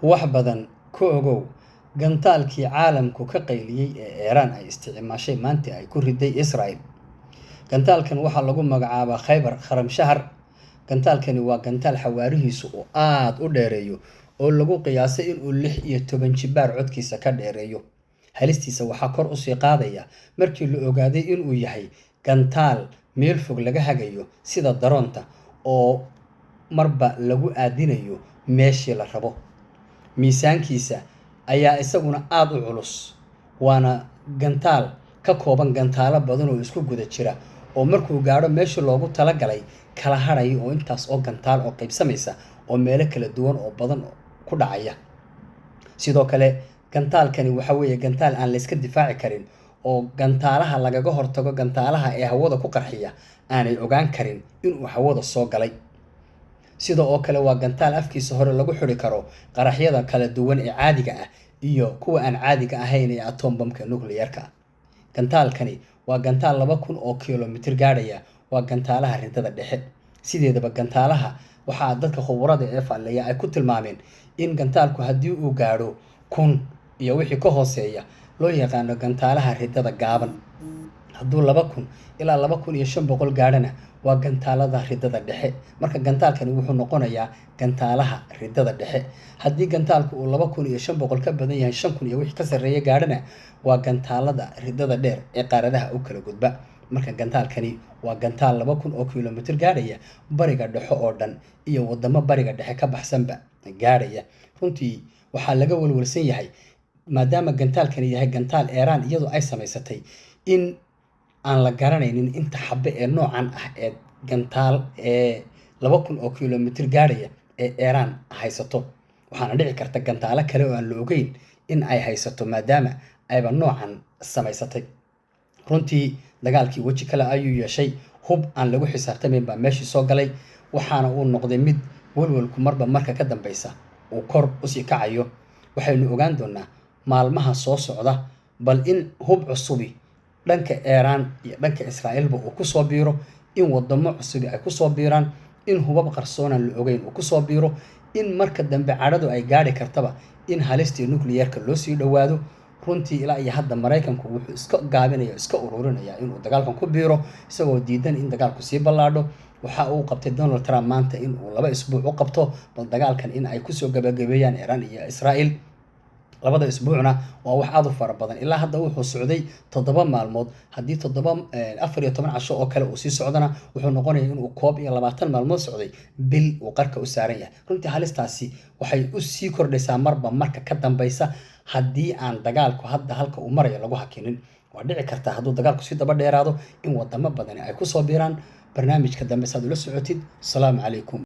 Wax badan ka ogow gantaalkii caalamku ka qayliyay ee Iiraan ay isticmaashay maanta ay ku riday Israel. Gantaalkan waxaa lagu magacaabaa Khaybar Khorramshahr. Gantaalkani waa gantaal xawaarihiisu uu aad u dheereeyo oo lagu qiyaasay inuu 16 jibaar codkiisa ka dheereeyo. Halistiisa waxaa kor u sii qaadaya markii la ogaaday inuu yahay gantaal meel fog laga hagayo sida daroonta oo marba lagu aadinayo meeshii la rabo. Miisaankiisa ayaa isaguna aad u culus, waana gantaal ka kooban gantaalo badan oo isku guda jira oo markuu gaadho meeshii loogu talagalay kala hadhaya oo intaas oo gantaal oo qaybsamaysa oo meelo kala duwan oo badan ku dhacaya. Sidoo kale gantaalkani waxa weeye gantaal aan la iska difaaci karin oo gantaalaha lagaga hortago gantaalaha ee hawada ku qarxiya aanay ogaan karin inuu hawada soo galay. Sida oo kale waa gantaal afkiisa hore lagu xidhi karo qaraxyada kala duwan ee caadiga ah iyo kuwa aan caadiga ahayn ee atom bomb-ka nuclear-ka. Gantaalkani waa gantaal 2000 oo kiiloomitir gaadhaya, waa gantaalaha ridada dhexe. Sideedaba gantaalaha waxaa dadka khubarada ee faalleeya ay ku tilmaameen in gantaalku haddii uu gaadho 1000 iyo wixii ka hooseeya loo yaqaano gantaalaha ridada gaaban. Hadduu 2000 ilaa 2500 gaadhana waa gantaalada ridada dhexe. Marka gantaalkani wuxuu noqonayaa gantaalaha ridada dhexe. Haddii gantaalku uu 2500 ka badan yahay, 5000 iyo wixii ka sarreeya gaadhana, waa gantaalada ridada dheer ee qaaradaha u kala gudba. Marka gantaalkani waa gantaal 2000 oo kiiloomitir gaadhaya, bariga dhexe oo dhan iyo wadamo bariga dhexe ka baxsanba gaadhaya. Runtii waxaa laga walwalsan yahay maadaama gantaalkani yahay gantaal Iiraan iyadoo ay samaysatay in aan la garanaynin inta xabbe ee noocan ah ee gantaal ee 2000 oo kiiloomitir gaadhaya ee Iiraan haysato. Waxaana dhici karta gantaalo kale oo aan la ogeyn in ay haysato maadaama ayba noocan samaysatay. Runtii dagaalkii weji kale ayuu yeeshay, hub aan lagu xisaabtamayn baa meeshii soo galay, waxaana uu noqday mid walwalku marba marka ka dambeysa uu kor usii kacayo. Waxaynu ogaan doonaa maalmaha soo socda bal in hub cusubi dhanka Iiraan iyo dhanka Israa'iilba uu ku soo biiro, in wadamo cusubi ay ku soo biiraan, in hubab qarsoon aan la ogeyn uu ku soo biiro, in marka dambe cadhadu ay gaadhi kartaba in halistii nuclear-ka loo sii dhowaado. Runtii ilaa iyo hadda Maraykanku wuxuu iska gaabinaya, iska ururinaya inuu dagaalkan ku biiro, isagoo diidan in dagaalku sii ballaadho. Waxa uu qabtay Donald Trump maanta in uu 2 isbuuc u qabto bal dagaalkan in ay kusoo gabagabeeyaan Iiraan iyo Israa'iil. Labada isbuucna waa wax aad u fara badan. Ilaa hadda wuxuu socday 7 maalmood. Haddii 14 casho oo kale uu sii socdana wuxuu noqonayaa inuu 21 maalmood socday, bil uu qarka u saaran yahay. Runtii halistaasi waxay u sii kordhaysaa marba marka ka dambeysa haddii aan dagaalku hadda halka uu marayo lagu hakinin. Waa dhici kartaa hadduu dagaalku sii daba dheeraado in wadamo badani ay ku soo biiraan. Barnaamijka dambe saad ula socotid. Asalaamu calaykum.